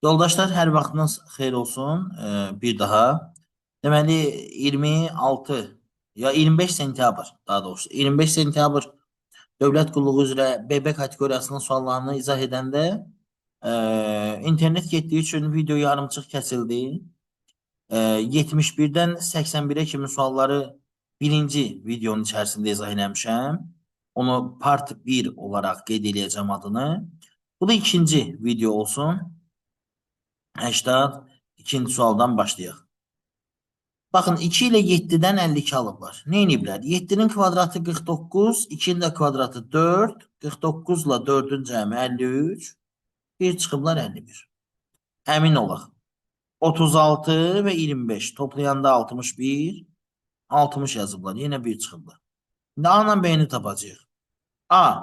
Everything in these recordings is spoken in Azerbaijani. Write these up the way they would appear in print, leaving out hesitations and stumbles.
Yoldaşlar, hər vaxtınız xeyir olsun. Bir daha. Deməli 26 ya 25 sentyabr, daha doğrusu 25 sentyabr dövlət qulluğu üzrə BB kateqoriyasının suallarını izah edəndə internet getdiyi üçün video yarımçıq kəsildi. 71-dən 81-ə kimi sualları birinci videonun içərisində izah eləmişəm. Onu part 1 olaraq qeyd eləyəcəm adını. Bu da ikinci video olsun. 82-ci sualdan başlayaq. Baxın, 2 ilə 7-dən 52 alıblar. Nə ediblər? 7-nin kvadratı 49, 2-nin də kvadratı 4, 49 ilə 4-ün cəmi 53, 1 çıxıblar 51. Əmin olaq. 36 və 25 toplayanda 61, 60 yazıblar. Yenə 1 çıxıblar. İndi A ilə B-ni tapacağıq. A,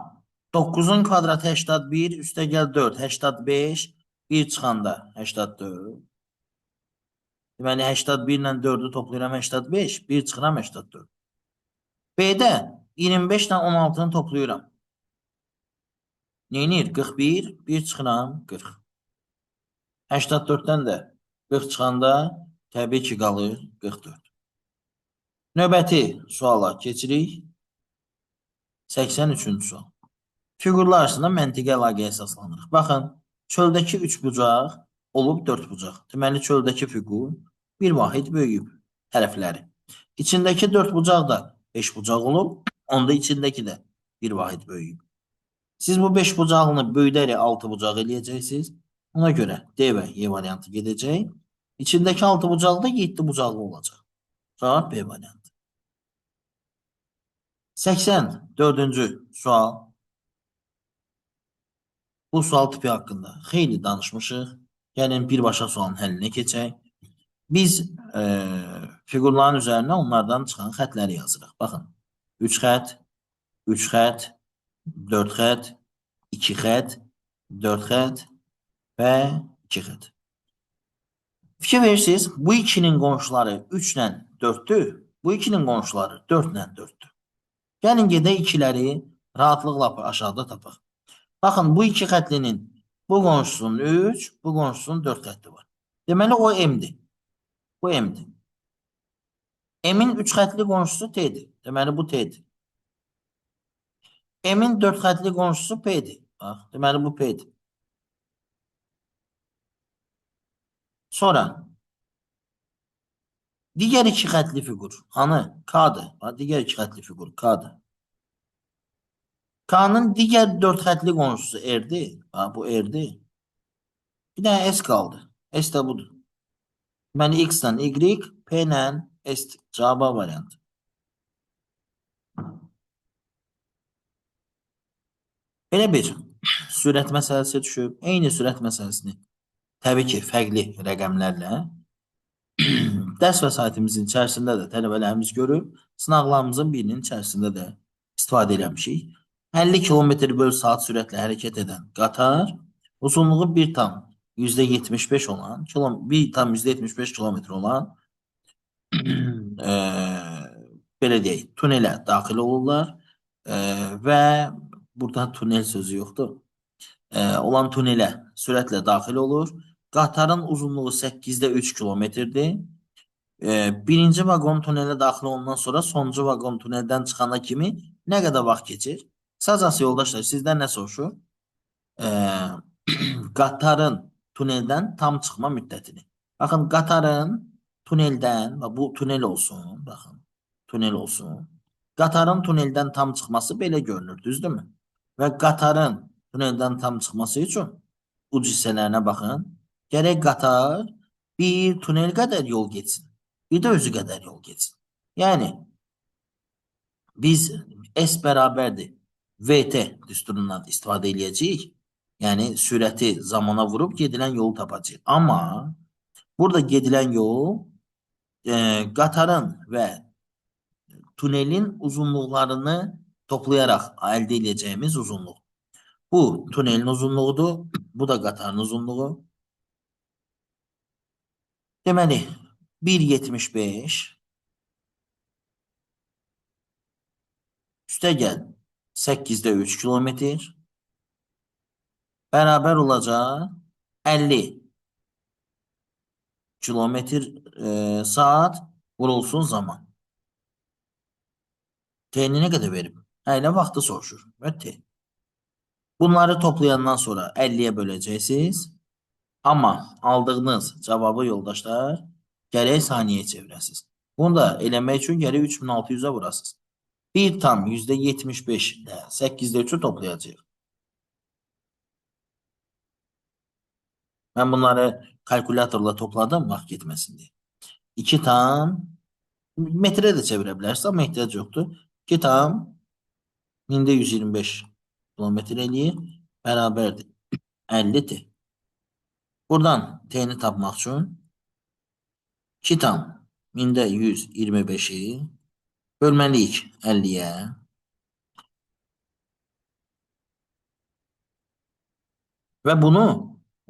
9-un kvadratı 81, üstə gəl 4, 85, 1 çıxanda 84. Deməli 81 ilə 4-ü toplayıram 85, 1 çıxıram 84. B-də 25 ilə 16-nı toplayıram. Neynir? 41, 1 çıxıram 40. 84-dən də 40 çıxanda təbii ki qalır 44. Növbəti suala keçirik. 83-cü sual. Fiqurlar arasında məntiqi əlaqəyə əsaslanırıq. Baxın, çöldəki 3 bucaq olub 4 bucaq. Deməli, çöldəki fiqur bir vahid böyüyüb tərəfləri. İçindəki 4 bucaq da 5 bucaq olub, onda içindəki də bir vahid böyüyüb. Siz bu 5 bucağını böyüdərək 6 bucaq eləyəcəksiniz. Ona görə D və Y variantı gedəcək. İçindəki 6 bucaq da 7 bucaqlı olacaq. Cavab B variantı. 84-cü sual. Bu sual tipi haqqında xeyli danışmışıq. Gəlin birbaşa sualın həllinə keçək. Biz fiqurların üzərinə onlardan çıxan xətləri yazırıq. Baxın, 3 xət, 3 xət, 4 xət, 2 xət, 4 xət və 2 xət. Fikir verirsiniz, bu ikinin qonşuları 3 ilə 4-dür, bu ikinin qonşuları 4 ilə 4-dür. Gəlin gedək ikiləri rahatlıqla aşağıda tapaq. Baxın, bu iki xətlinin bu qonşusunun 3, bu qonşusunun 4 xətti var. Deməli, o M-dir. Bu M-dir. M-in 3 xətli qonşusu T-dir. Deməli, bu T-dir. M-in 4 xətli qonşusu P-dir. Bax, deməli, bu P-dir. Sonra, digər iki xətli fiqur, hanı? K-dır. Bax, digər iki xətli fiqur K-dır. K-nın digər 4 xətli qonşusu R-dir. Bax, bu R-dir. Bir dənə S qaldı. S də budur. Deməli, X-lə Y, P-lə S cavab A variantı. Belə bir sürət məsələsi düşüb. Eyni sürət məsələsini təbii ki, fərqli rəqəmlərlə dərs vəsaitimizin içərisində də tələbələrimiz görüb, sınaqlarımızın birinin içərisində də istifadə eləmişik. 50 km böl saat sürətlə hərəkət edən qatar uzunluğu 1,75 olan, 1,75 kilometr olan belə deyək, tunelə daxil olurlar və burada tunel sözü yoxdur. Olan tunelə sürətlə daxil olur. Qatarın uzunluğu 8,3 kilometrdir. Birinci vaqon tunelə daxil olandan sonra sonuncu vaqon tuneldən çıxana kimi nə qədər vaxt keçir? Qısacası yoldaşlar, sizdən nə soruşur? Qatarın tuneldən tam çıxma müddətini. Baxın, qatarın tuneldən, bax, bu tunel olsun, baxın, tunel olsun. Qatarın tuneldən tam çıxması belə görünür, düzdürmü? Və qatarın tuneldən tam çıxması üçün uc hissələrinə baxın. Gərək qatar bir tunel qədər yol getsin, bir də özü qədər yol getsin. Yəni, biz S bərabərdir VT düsturundan istifadə eləyəcəyik. Yəni, sürəti zamana vurub gedilən yolu tapacağıq. Amma burada gedilən yol qatarın və tunelin uzunluqlarını toplayaraq əldə edəcəyimiz uzunluq. Bu tunelin uzunluğudur, bu da qatarın uzunluğu. Deməli, 1,75 üstə gəl 8,3 kilometr bərabər olacaq 50 Kilometr saat vurulsun zaman. T-ni nə qədər verib? Hə, elə vaxtı soruşur. Və T. Bunları toplayandan sonra 50-yə böləcəksiniz. Amma aldığınız cavabı yoldaşlar gərək saniyəyə çevirəsiniz. Bunu da eləmək üçün gərək 3600-ə vurasınız. 1,75 ilə 8-də 3-ü toplayacağıq. Mən bunları kalkulyatorla topladım, vaxt getməsin deyə. 2 tam, metrə də çevirə bilərsiniz, amma ehtiyac yoxdur. 2 tam, 1125 kilometr eləyir, bərabərdir 50 T. Buradan T-ni tapmaq üçün 2 tam, 1125-i bölməliyik 50-yə. Və bunu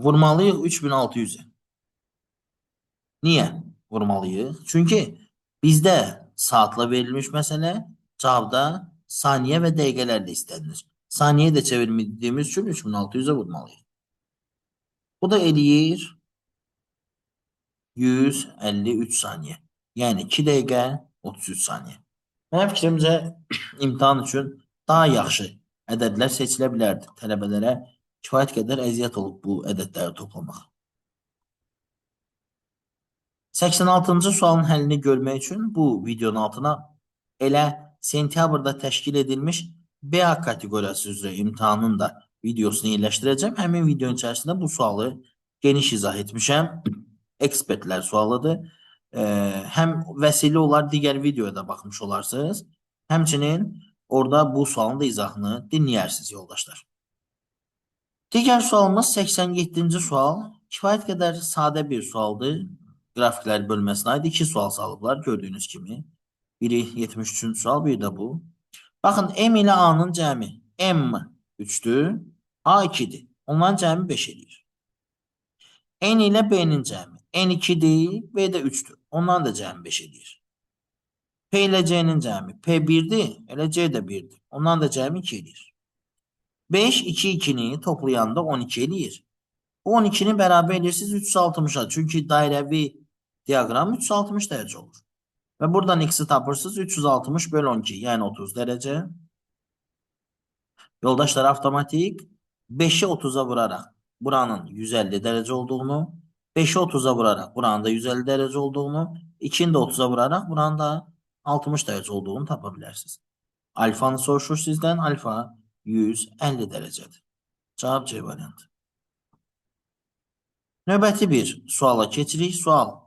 vurmalıyıq 3600-ə. Niyə vurmalıyıq? Çünki bizdə saatla verilmiş məsələ cavabda saniyə və dəqiqələrlə istənilir. Saniyə də çevirmədiyimiz üçün 3600-ə vurmalıyıq. Bu da eləyir 153 saniyə. Yəni 2 dəqiqə 33 saniyə. Mənim fikrimcə imtahan üçün daha yaxşı ədədlər seçilə bilərdi. Tələbələrə kifayət qədər əziyyət olub bu ədədləri toplamaq. 86-cı sualın həllini görmək üçün bu videonun altına elə sentyabrda təşkil edilmiş BA kateqoriyası üzrə imtahanın da videosunu yerləşdirəcəm. Həmin videonun içərisində bu sualı geniş izah etmişəm. Ekspertlər sualıdır. Həm vəsilə olar digər videoya da baxmış olarsınız. Həmçinin orada bu sualın da izahını dinləyərsiniz yoldaşlar. Digər sualımız 87-ci sual. Kifayət qədər sadə bir sualdır. Qrafiklər bölməsinə aid 2 sual salıblar gördüyünüz kimi. Biri 73-cü sual, biri də bu. Baxın, M ilə A-nın cəmi. M 3-dür, A 2-dir. Onların cəmi 5 eləyir. N ilə B-nin cəmi. N 2-dir, B də 3-dür. Onların da cəmi 5 eləyir. P ilə C-nin cəmi. P 1-dir, elə C də 1-dir. Onların da cəmi 2 eləyir. 5, 2, 2-ni toplayanda 12 eləyir. Bu 12-ni bərabər eləyirsiniz 360-a. Çünki dairəvi diaqram 360 dərəcə olur. Və buradan x-i tapırsınız 360 böl 12, yəni 30 dərəcə. Yoldaşlar avtomatik 5-i 30-a vuraraq buranın 150 dərəcə olduğunu, 5-i 30-a vuraraq buranın da 150 dərəcə olduğunu, 2-ni də 30-a vuraraq buranın da 60 dərəcə olduğunu tapa bilərsiniz. Alfanı soruşur sizdən. Alfa 150 dərəcədir. Cavab C variantı. Növbəti bir suala keçirik. Sual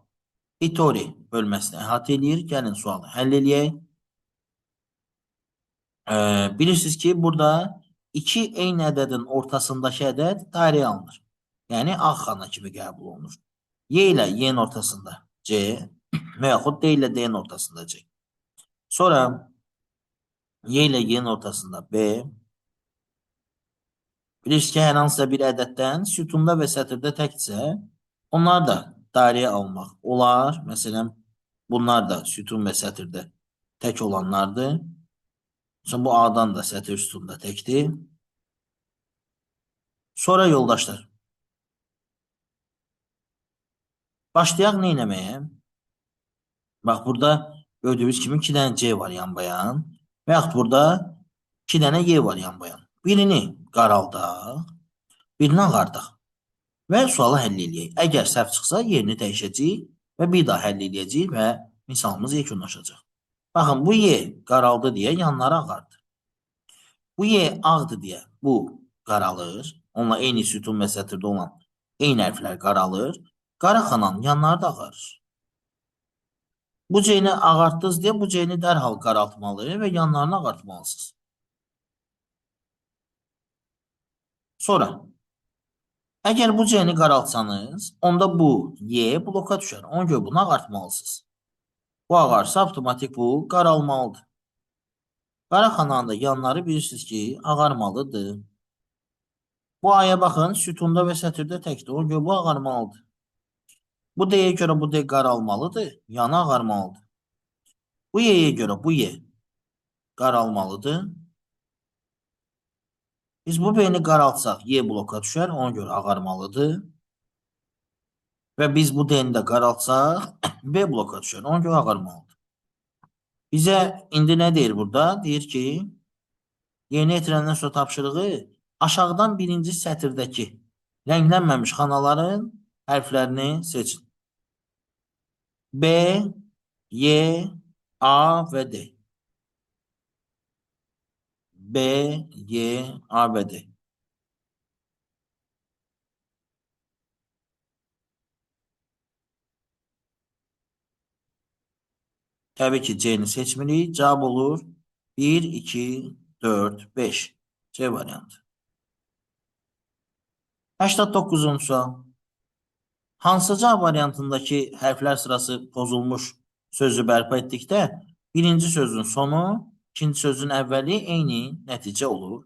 Hitori bölməsini əhatə eləyir. Gəlin sualı həll eləyək. Bilirsiniz ki, burada iki eyni ədədin ortasındakı ədəd dairəyə alınır. Yəni ağ xana kimi qəbul olunur. Y ilə Y-nin ortasında C və yaxud D ilə D-nin ortasında C. Sonra Y ilə Y-nin ortasında B. Bilirsiniz ki, hər hansısa bir ədəddən sütunda və sətirdə təkdirsə, onlar da dairəyə almaq olar. Məsələn, bunlar da sütun və sətirdə tək olanlardır. Məsələn, bu A-dan da sətir sütunda təkdir. Sonra yoldaşlar, başlayaq nə eləməyə? Bax, burada gördüyünüz kimi 2 dənə C var yan bayan. Və yaxud burada 2 dənə Y var yan bayan. Birini qaraldaq, birini ağardaq. Və sualı həll eləyək. Əgər səhv çıxsa, yerini dəyişəcəyik və bir daha həll eləyəcəyik və misalımız yekunlaşacaq. Baxın, bu Y qaraldı deyə yanları ağardı. Bu Y ağdır deyə bu qaralır. Onunla eyni sütun və sətirdə olan eyni hərflər qaralır. Qara xananın yanları da ağarır. Bu C-ni ağartdınız deyə bu C-ni dərhal qaraltmalı və yanlarını ağartmalısınız. Sonra, əgər bu C-ni qaraltsanız, onda bu Y bloka düşər. Ona görə bunu ağartmalısınız. Bu ağarsa avtomatik bu qaralmalıdır. Qara xananın da yanları bilirsiniz ki, ağarmalıdır. Bu A'ya baxın, sütunda və sətirdə təkdir. Ona görə bu ağarmalıdır. Bu D-yə görə bu D qaralmalıdır, yanı ağarmalıdır. Bu Y-yə görə bu Y qaralmalıdır. Biz bu B-ni qaraltsaq, Y bloka düşər, ona görə ağarmalıdır. Və biz bu D-ni də qaraltsaq, B bloka düşər. Ona görə ağarmalıdır. Bizə indi nə deyir burada? Deyir ki, yerinə yetirəndən sonra tapşırığı aşağıdan birinci sətirdəki rənglənməmiş xanaların hərflərini seçin. B, Y, A və D. B, Y, A və D. Təbii ki, C-ni seçmirik. Cavab olur 1, 2, 4, 5. C variantı. 89-cu sual. Hansı cavab variantındakı hərflər sırası pozulmuş sözü bərpa etdikdə birinci sözün sonu, ikinci sözün əvvəli eyni nəticə olur.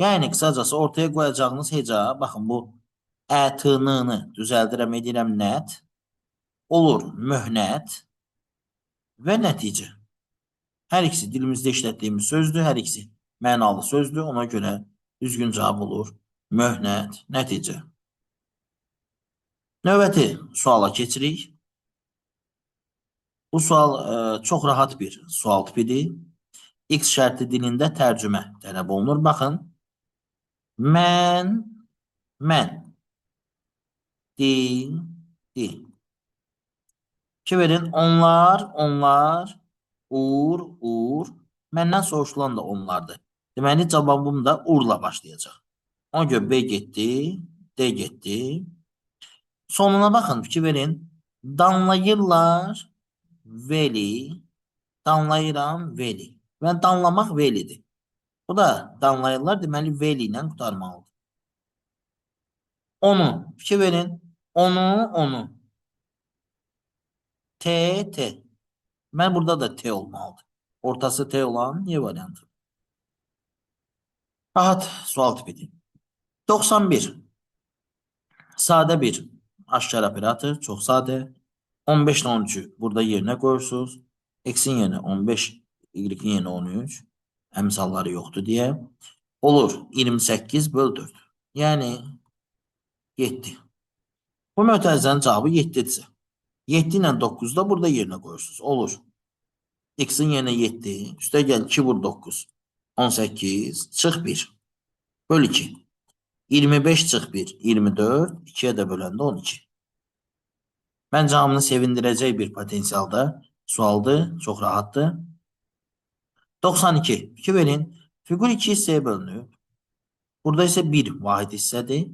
Yəni, qısacası ortaya qoyacağınız heca, baxın bu Ə, T, N-ni düzəldirəm, edirəm nət, olur möhnət və nəticə. Hər ikisi dilimizdə işlətdiyimiz sözdür, hər ikisi mənalı sözdür. Ona görə düzgün cavab olur. Möhnət, nəticə. Növbəti suala keçirik. Bu sual çox rahat bir sual tipidir. X şərti dilində tərcümə tələb olunur. Baxın. Mən, mən. Di, di. 2 verin. Onlar, onlar. Ur, ur. Məndən soruşulan da onlardır. Deməli, cavabım da urla başlayacaq. Ona görə B getdi, D getdi. Sonuna baxın, fikir verin. Danlayırlar, veli. Danlayıram, veli. Və danlamaq velidir. Bu da danlayırlar, deməli, veli ilə qurtarmalıdır. Onu, fikir verin. Onu, onu. T, T. Mən burada da T olmalıdır. Ortası T olan Y variantı. Rahat sual tipidir. 91. Sadə bir aşkar operator. Çox sadə. 15 ile 13'ü burada yerine koyursunuz. X'in yerine 15, Y'in yerine 13. Əmsalları yoxdur deyə. Olur 28 böl 4. Yəni 7. Bu mötərizənin cavabı 7-dirsə. 7 ilə 9'u da burada yerine koyursunuz. Olur. X'in yerine 7. Üstə gəl 2 vur 9. 18. Çıx 1. Böl 2. 25 çıx 1. 24. 2'ye də böləndə 12. Məncə hamını sevindirəcək bir potensialda sualdır. Çox rahatdır. 92. Fikir verin. Fiqur 2 hissəyə bölünüb. Burada isə 1 vahid hissədir.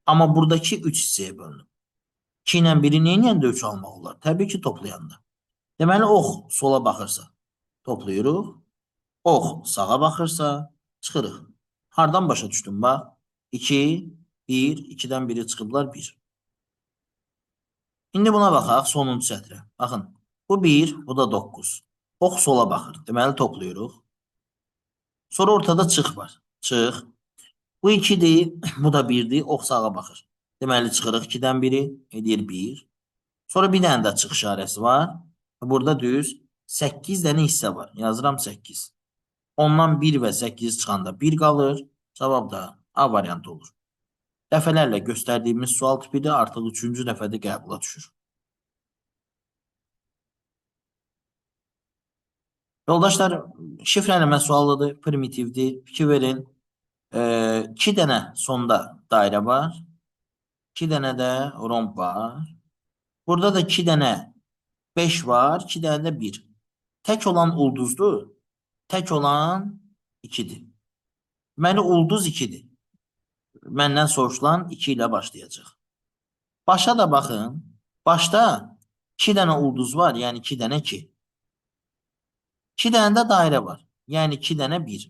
Amma buradakı 3 hissəyə bölünüb. 2 ilə 1-i neynəyəndə 3 almaq olar? Təbii ki, toplayanda. Deməli, ox sola baxırsa toplayırıq. Ox sağa baxırsa çıxırıq. Hardan başa düşdüm bax? 2, 1, 2-dən 1-i çıxıblar 1. İndi buna baxaq sonuncu sətrə. Baxın, bu 1, bu da 9. Ox sola baxır. Deməli, toplayırıq. Sonra ortada çıx var. Çıx. Bu 2-dir, bu da 1-dir. Ox sağa baxır. Deməli, çıxırıq 2-dən 1-i, edir 1. Sonra bir dənə də çıx işarəsi var. Burada düz 8 dənə hissə var. Yazıram 8. Ondan 1 və 8 çıxanda 1 qalır. Cavab da A variantı olur. Dəfələrlə göstərdiyimiz sual tipidir. Artıq 3-cü dəfədə qəbula düşür. Yoldaşlar, şifrələmə sualıdır, primitivdir. Fikir verin. 2 dənə sonda dairə var. 2 dənə də romb var. Burada da 2 dənə 5 var, 2 dənə də 1. Tək olan ulduzdur. Tək olan 2-dir. Deməli, ulduz 2-dir. Məndən soruşulan 2 ilə başlayacaq. Başa da baxın. Başda 2 dənə ulduz var, yəni 2 dənə 2. 2 dənə də dairə var, yəni 2 dənə 1.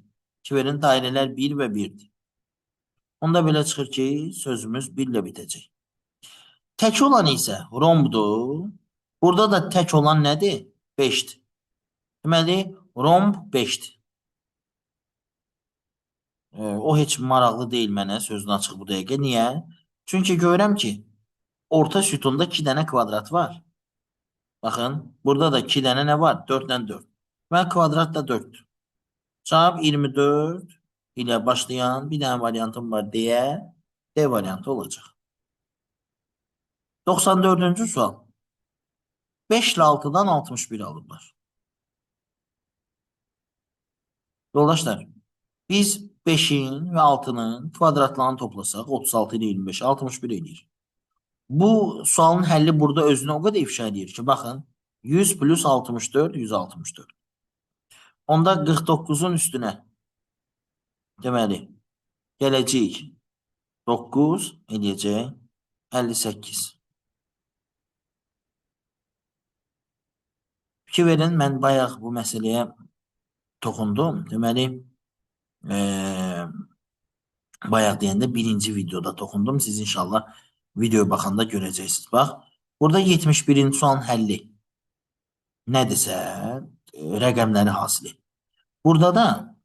2 verin, dairələr 1 və 1-dir. Onda belə çıxır ki, sözümüz 1 ilə bitəcək. Tək olan isə rombdur. Burada da tək olan nədir? 5-dir. Deməli, romb 5-dir. O heç maraqlı deyil mənə, sözün açıq bu dəqiqə. Niyə? Çünki görürəm ki, orta sütunda 2 dənə kvadrat var. Baxın, burada da 2 dənə nə var? 4 ilə 4. Və kvadrat da 4-dür. Cavab 24 ilə başlayan bir dənə variantım var deyə D variantı olacaq. 94-cü sual. 5 ilə 6-dan 61 alıblar. Yoldaşlar, biz 5-in və 6-nın kvadratlarını toplasaq, 36 ilə 25, 61 eləyir. Bu sualın həlli burada özünü o qədər ifşa edir ki, baxın, 100 plus 64, 164. Onda 49-un üstünə, deməli, gələcəyik 9 eləyəcək 58. Fikir verin, mən bayaq bu məsələyə toxundum. Deməli, bayaq deyəndə birinci videoda toxundum. Siz inşallah videoya baxanda görəcəksiniz. Bax, burada 71-ci sualın həlli nədirsə, rəqəmləri hasili. Burada da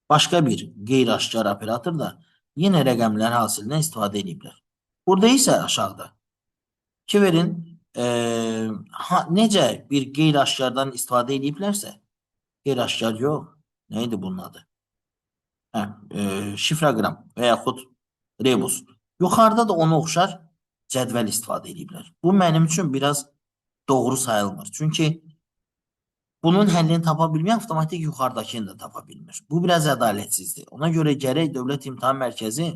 başqa bir qeyri-aşkar operator da yenə rəqəmlər hasilindən istifadə ediblər. Burada isə aşağıda ki verin, necə bir qeyri-aşkardan istifadə ediblərsə, qeyri-aşkar yox, nə idi bunun adı? Şifraqram və yaxud rebus. Yuxarıda da ona oxşar cədvəl istifadə ediblər. Bu mənim üçün biraz doğru sayılmır. Çünki bunun həllini tapa bilməyən avtomatik yuxarıdakını da tapa bilmir. Bu biraz ədalətsizdir. Ona görə gərək Dövlət İmtahan Mərkəzi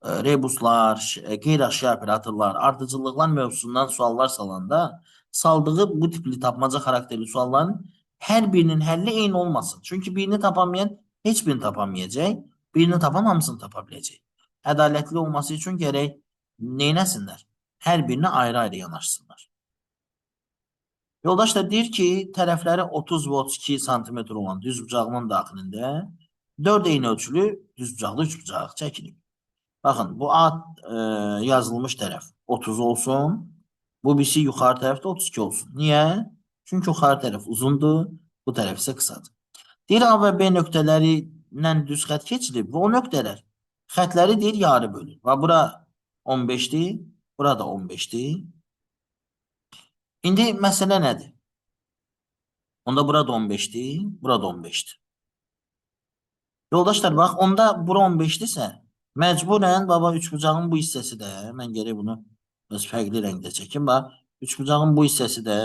rebuslar, qeyri-aşkar operatorlar, ardıcıllıqlar mövzusundan suallar salanda saldığı bu tipli tapmaca xarakterli sualların hər birinin həlli eyni olmasın. Çünki birini tapamayan heç birini tapamayacaq, birini tapan hamısını tapa biləcək. Ədalətli olması üçün gərək neynəsinlər? Hər birinə ayrı-ayrı yanaşsınlar. Yoldaşlar deyir ki, tərəfləri 30 və 32 santimetr olan düzbucağının daxilində 4 eyni ölçülü düzbucaqlı üçbucaq çəkilib. Baxın, bu A yazılmış tərəf 30 olsun, bu birisi yuxarı tərəfdə 32 olsun. Niyə? Çünki yuxarı tərəf uzundur, bu tərəf isə qısadır. Deyir, A və B nöqtələrindən düz xətt keçilib və o nöqtələr xətləri deyir, yarı bölür. Və bura 15-dir, bura da 15-dir. İndi məsələ nədir? Onda bura da 15-dir, bura da 15-dir. Yoldaşlar, bax, onda bura 15-dirsə, məcburən, baba, üçbucağın bu hissəsi də, mən gərək bunu biraz fərqli rəngdə çəkim, bax, üçbucağın bu hissəsi də,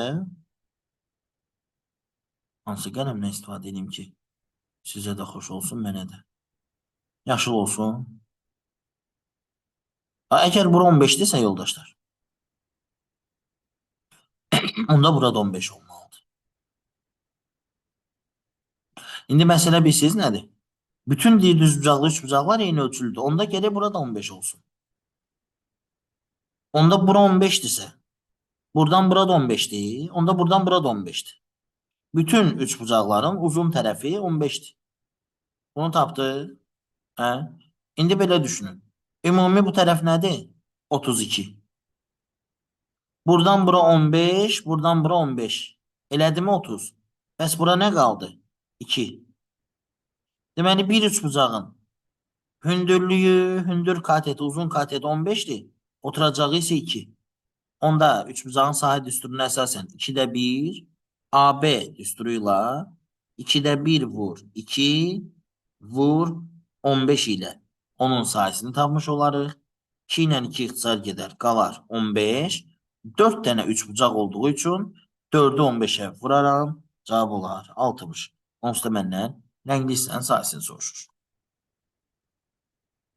hansı qələmlə istifadə edeyim ki, sizə də xoş olsun, mənə də. Yaşıl olsun. Əgər bura 15-dirsə, yoldaşlar, onda burada 15 olmalıdır. İndi məsələ bilirsiniz nədir? Bütün deyir düzbucaqlı üçbucaqlar eyni ölçülüdür. Onda gərək burada 15 olsun. Onda bura 15-dirsə, buradan burada 15-dir. Onda buradan burada 15-dir. Bütün üçbucaqların uzun tərəfi 15-dir. Bunu tapdıq. Hə? İndi belə düşünün. Ümumi bu tərəf nədir? 32. Buradan bura 15, buradan bura 15. Elədimi 30? Bəs bura nə qaldı? 2. Deməli, bir üçbucağın hündürlüyü, hündür kateti, uzun kateti 15-dir. Oturacağı isə 2. Onda üçbucağın sahə düsturuna əsasən 2-də 1 AB düsturu ilə 2-də 1 vur 2 vur 15 ilə onun sahəsini tapmış olarıq. 2 ilə 2 ixtisar gedər, qalar 15. 4 dənə üçbucaq olduğu üçün 4-ü 15-ə vuraram, cavab olar 60. Onsuz da məndən rəngli hissənin sahəsini soruşur.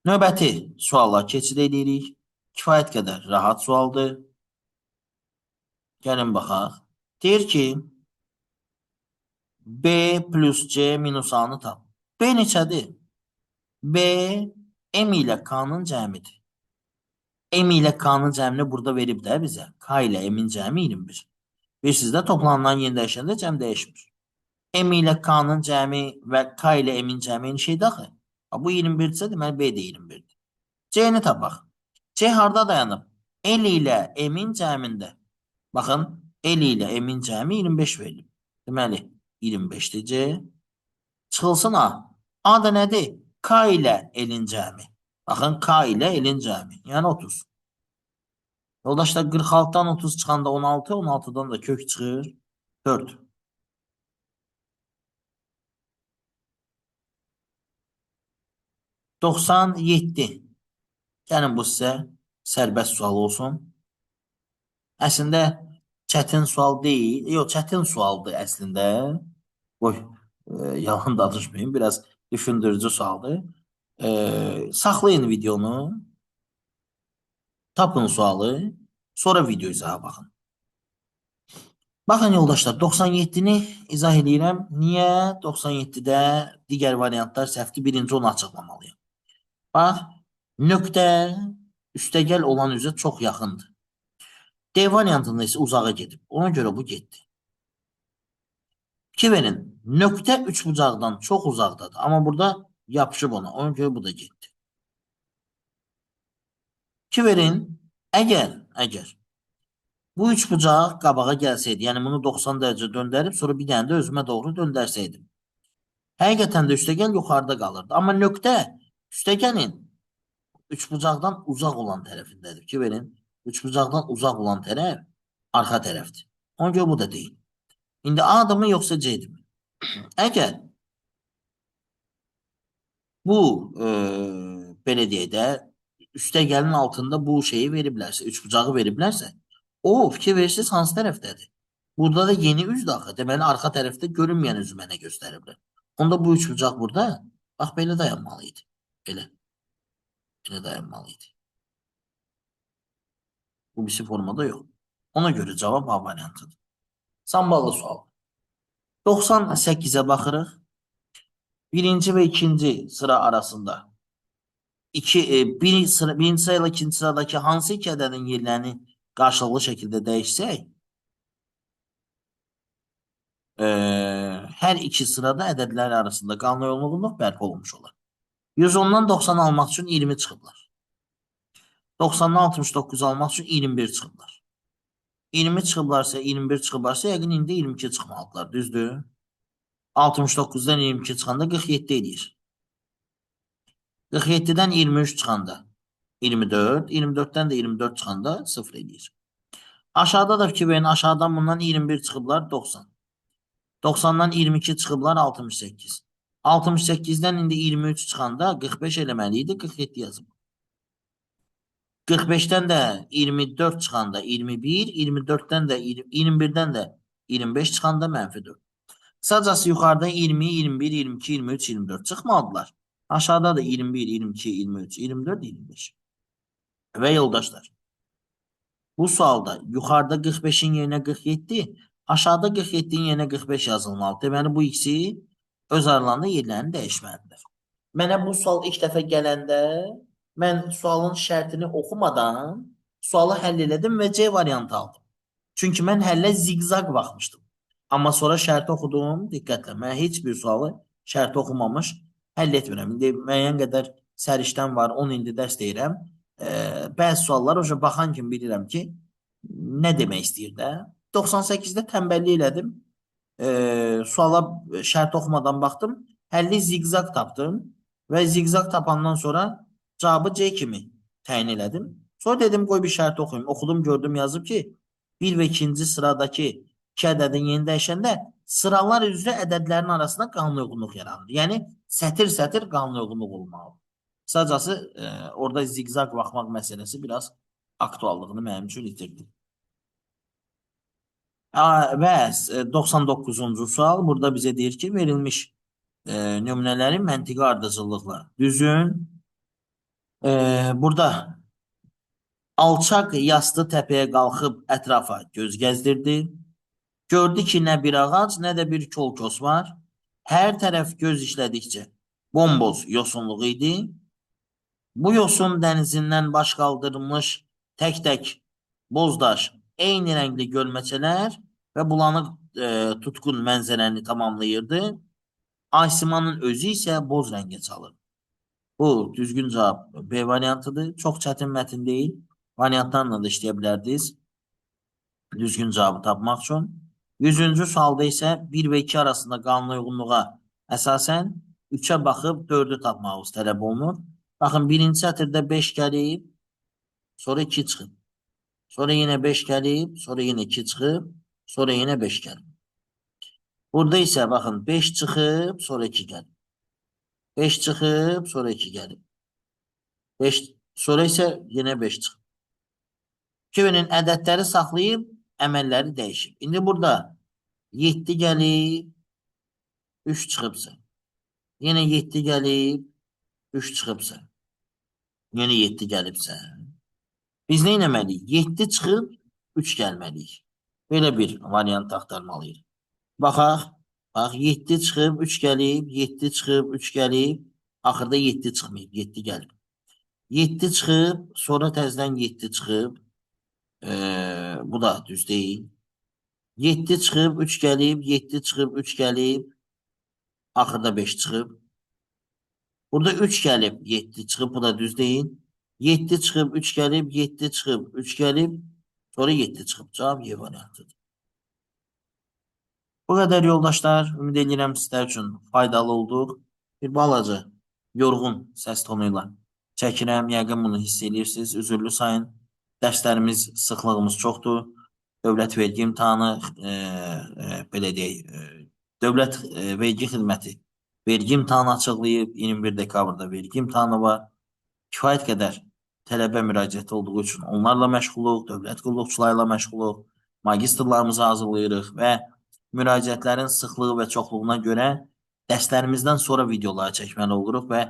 Növbəti suala keçid edirik. Kifayət qədər rahat sualdır. Gəlin baxaq. Deyir ki, B plus C minus A-nı tap. B neçədir? B, M ilə K-nın cəmidir. M ilə K-nın cəmini burada verib də bizə. K ilə M-in cəmi 21. Bilirsiniz də toplanılan yeni dəyişəndə cəm dəyişmir. M ilə K-nın cəmi və K ilə M-in cəmi eyni şeydir axı. Bu 21-dirsə, deməli B də 21-dir. C-ni tapaq. C harda dayanıb? L ilə M-in cəmində. Baxın, L ilə M-in cəmi 25 verilib. Deməli, 25-dir C. Çıxılsın A. A da nədir? K ilə L-in cəmi. Baxın, K ilə L-in cəmi. Yəni 30. Yoldaşlar, 46-dan 30 çıxanda 16, 16-dan da kök çıxır. 4. 97. Gəlin bu sizə sərbəst sual olsun. Əslində çətin sual deyil. Yox, çətin sualdır əslində. Qoy, yalan danışmayayım. Biraz düşündürücü sualdır. Saxlayın videonu. Tapın sualı. Sonra video izaha baxın. Baxın yoldaşlar, 97-ni izah eləyirəm. Niyə 97-də digər variantlar səhvdir? Birinci onu açıqlamalıyam. Bax, nöqtə üstəgəl olan üzə çox yaxındır. D variantında isə uzağa gedib. Ona görə bu getdi. 2 verin. Nöqtə üçbucaqdan çox uzaqdadır. Amma burada yapışıb ona. Ona görə bu da getdi. 2 verin. Əgər bu üçbucaq qabağa gəlsəydi, yəni bunu 90 dərəcə döndərib, sonra bir dənə də özümə doğru döndərsəydim. Həqiqətən də üstəgəl yuxarıda qalırdı. Amma nöqtə üstəgəlin üçbucaqdan uzaq olan tərəfindədir. 2 verin. Üçbucaqdan uzaq olan tərəf arxa tərəfdir. Ona görə bu da deyil. İndi A-dırmı yoxsa C-dirmi? Əgər bu belə deyək də üstəgəlin altında bu şeyi veriblərsə, üçbucağı veriblərsə, o fikir verirsiniz hansı tərəfdədir? Burada da yeni üz daxil. Deməli arxa tərəfdə görünməyən üzü mənə göstəriblər. Onda bu üçbucaq burada bax belə dayanmalı idi. Belə. Belə dayanmalı idi. Bu birisi formada yox. Ona görə cavab A variantıdır. Samballı sual. 98-ə baxırıq. Birinci və ikinci sıra arasında birinci sıra ilə ikinci sıradakı hansı iki ədədin yerlərini qarşılıqlı şəkildə dəyişsək, hər iki sırada ədədlər arasında qanuna uyğunluq bərpa olunmuş olar. 110-dan 90 almaq üçün 20 çıxıblar. 90-dan 69 almaq üçün 21 çıxıblar. 20 çıxıblarsa, 21 çıxıblarsa, yəqin indi 22 çıxmalıdırlar, düzdür? 69-dan 22 çıxanda 47 eləyir. 47-dən 23 çıxanda 24, 24-dən də 24 çıxanda 0 eləyir. Aşağıda da fikir verin, aşağıdan bundan 21 çıxıblar 90. 90-dan 22 çıxıblar 68. 68-dən indi 23 çıxanda 45 eləməli idi, 47 yazıb. 45-dən də 24 çıxanda 21, 24-dən də 21-dən də 25 çıxanda mənfi 4. Qısacası yuxarıda 20, 21, 22, 23, 24 çıxmadılar. Aşağıda da 21, 22, 23, 24, 25. Və yoldaşlar, bu sualda yuxarıda 45-in yerinə 47, aşağıda 47-nin yerinə 45 yazılmalı. Deməli, bu ikisi öz aralarında yerlərini dəyişməlidirlər. Mənə bu sual ilk dəfə gələndə mən sualın şərtini oxumadan sualı həll elədim və C variantı aldım. Çünki mən həllə ziqzaq baxmışdım. Amma sonra şərti oxudum, diqqətlə. Mən heç bir sualı şərti oxumamış həll etmirəm. İndi müəyyən qədər səriştəm var, 10 ildir dərs deyirəm. Bəzi suallar o baxan kimi bilirəm ki, nə demək istəyir də. 98-də tənbəllik elədim. Suala şərt oxumadan baxdım. Həlli ziqzaq tapdım və ziqzaq tapandan sonra cavabı C kimi təyin elədim. Sonra dedim qoy bir şərt oxuyum. Oxudum, gördüm, yazıb ki, 1 və 2-ci sıradakı iki ədədin yeni dəyişəndə sıralar üzrə ədədlərin arasında qanuna uyğunluq yaranır. Yəni sətir-sətir qanuna uyğunluq olmalıdır. Qısacası orada ziqzaq baxmaq məsələsi biraz aktuallığını mənim üçün itirdi. Və 99-cu sual burada bizə deyir ki, verilmiş nümunələri məntiqi ardıcıllıqla düzün. Burada alçaq yastı təpəyə qalxıb ətrafa göz gəzdirdi. Gördü ki, nə bir ağac, nə də bir kol-kos var. Hər tərəf göz işlədikcə bomboz yosunluq idi. Bu yosun dənizindən baş qaldırmış tək-tək bozdaş, eyni rəngli gölməçələr və bulanıq tutqun mənzərəni tamamlayırdı. Aysimanın özü isə boz rəngə çalır. Bu düzgün cavab B variantıdır. Çox çətin mətin deyil. Variantlarla da işləyə bilərdiniz. Düzgün cavabı tapmaq üçün. 100-cü sualda isə 1 və 2 arasında qanuna uyğunluğa əsasən 3-ə baxıb 4-ü tapmağımız tələb olunur. Baxın, birinci sətirdə 5 gəlib, sonra 2 çıxıb. Sonra yenə 5 gəlib, sonra yenə 2 çıxıb, sonra yenə 5 gəlib. Burada isə baxın 5 çıxıb, sonra 2 gəlib. 5 çıxıb, sonra 2 gəlib. 5, sonra isə yenə 5 çıxıb. 2V-nin ədədləri saxlayıb, əməlləri dəyişib. İndi burada 7 gəlib, 3 çıxıbsa. Yenə 7 gəlib, 3 çıxıbsa. Yenə 7 gəlibsə. Biz nə etməliyik? 7 çıxıb, 3 gəlməliyik. Belə bir variant axtarmalıyıq. Baxaq. Bax, 7 çıxıb, 3 gəlib, 7 çıxıb, 3 gəlib. Axırda 7 çıxmayıb, 7 gəlib. 7 çıxıb, sonra təzədən 7 çıxıb. Bu da düz deyil. 7 çıxıb, 3 gəlib, 7 çıxıb, 3 gəlib. Axırda 5 çıxıb. Burada 3 gəlib, 7 çıxıb, bu da düz deyil. 7 çıxıb, 3 gəlib, 7 çıxıb, 3 gəlib. Sonra 7 çıxıb. Cavab Y variantıdır. Bu qədər yoldaşlar. Ümid edirəm sizlər üçün faydalı olduq. Bir balaca yorğun səs tonu ilə çəkirəm. Yəqin bunu hiss edirsiniz. Üzürlü sayın. Dərslərimiz, sıxlığımız çoxdur. Dövlət vergi imtahanı, belə deyək, Dövlət Vergi Xidməti vergi imtahanı açıqlayıb. 21 dekabrda vergi imtahanı var. Kifayət qədər tələbə müraciəti olduğu üçün onlarla məşğuluq, dövlət qulluqçuları ilə məşğuluq, magistrlarımızı hazırlayırıq və müraciətlərin sıxlığı və çoxluğuna görə dərslərimizdən sonra videoları çəkməli oluruq və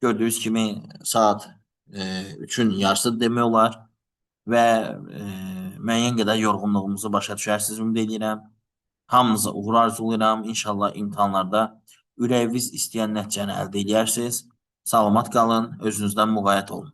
gördüyünüz kimi saat 3-ün yarısı demək olar və müəyyən qədər yorğunluğumuzu başa düşərsiniz ümid edirəm. Hamınıza uğur arzulayıram. İnşallah imtahanlarda ürəyiniz istəyən nəticəni əldə eləyərsiniz. Salamat qalın, özünüzdən müğayət olun.